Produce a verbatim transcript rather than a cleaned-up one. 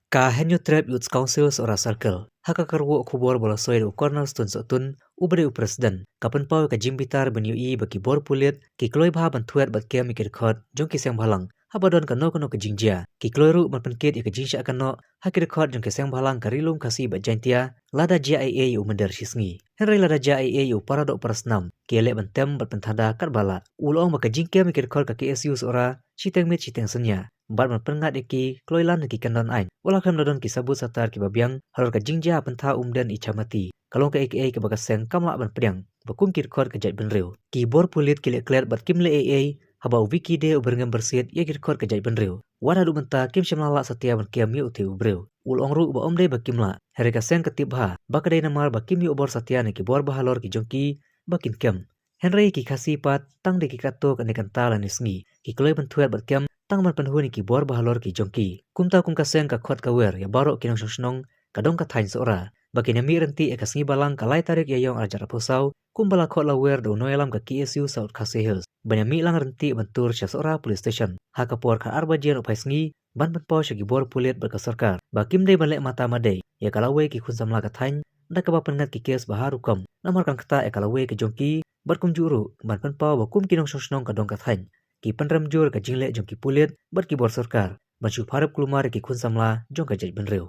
Ka Hynñiewtrep Youth Council Sohra Circle, ha ka kyrwoh khubor ba la soi da u Cornerstone Sohtun, uba dei u president, ka pynpaw ïa ka jingbitar ban ïohi ba ki bor pulit ki kloi bha ban thwet bad kem ïa ki dkhot jong ki seng bhalang haba don kano kano ka jingjia. Ki kloi ruh ban pynkit ïa ka jingshah kynnoh ha ki dkhot jong ki seng bhalang ka Ri Lum Khasi bad Jaintia lada jia eiei ïa u mynder shisngi. Hynrei lada jia eiei ïa u paradoh parasnam, ki ïaleh ban tem bad pynthada katba lah. U la ong ba ka jingkem ïa ki dkhot ka K S U Sohra shiteng miet shiteng synñia bad ban pynngat ïa ki kloi lan na ki kyndon aiñ, wat la khlem da don ki sabut satar kiba biang halor ka jingjia ha Pynthar Umden Ichamati, ka long kaei kaei kaba ka seng kam lah ban pdiang ba kum ki dkhot ka jaitbynriew. Ki bor pulit ki leh klet bad kim leh eiei haba u Vicky Dey u byrngem byrsiet ïa ki dkhot ka jaitbynriew. Wat haduh mynta kim shym la lah satia ban kem ïa uta u briew. U la ong ruh ba ym dei ba kim lah, hynrei ka seng ka tip bha ba ka dei namar ba kim ïoh bor satia na ki bor bahalor ki jong ki ba kin kem. Hynrei ki Khasi pat tang da ki katto katne kynta lane sngi ki kloi ban thwet bad kem tang ban pynhun ïa ki bor bahalor ki jong ki. Kumta kum ka seng ka khot ka wer ïa baroh ki nongshong shnong ka dong ka thaiñ Sohra ba kin ïa mih ryntih ïa ka sngi Balang ka lai tarik Ïaiong arhajar arphew saw, kumba la khot la wer da u nongïalam ka K S U South Khasi Hills, ban ïa mih lang ryntih ban tur sha Sohra Police Station ha ka por khatar baje nohphai sngi, ban pynpaw sha ki bor pulit bad ka sorkar ba kim dei ban leh mata madei ïa ka lawei ki khun samla ka thaiñ da kaba pynngat ki kes ba ha rukom, namar kan ktah ïa ka lawei ka jong ki, bad kumjuh ruh ban pynpaw ba kum ki nongshong shnong ka dong ka thaiñ ki pynrem jur ka jingleh jong ki pulit bad ki bor sorkar ban shu pharep kulmar ïa ki khun samla jong ka jaitbynriew.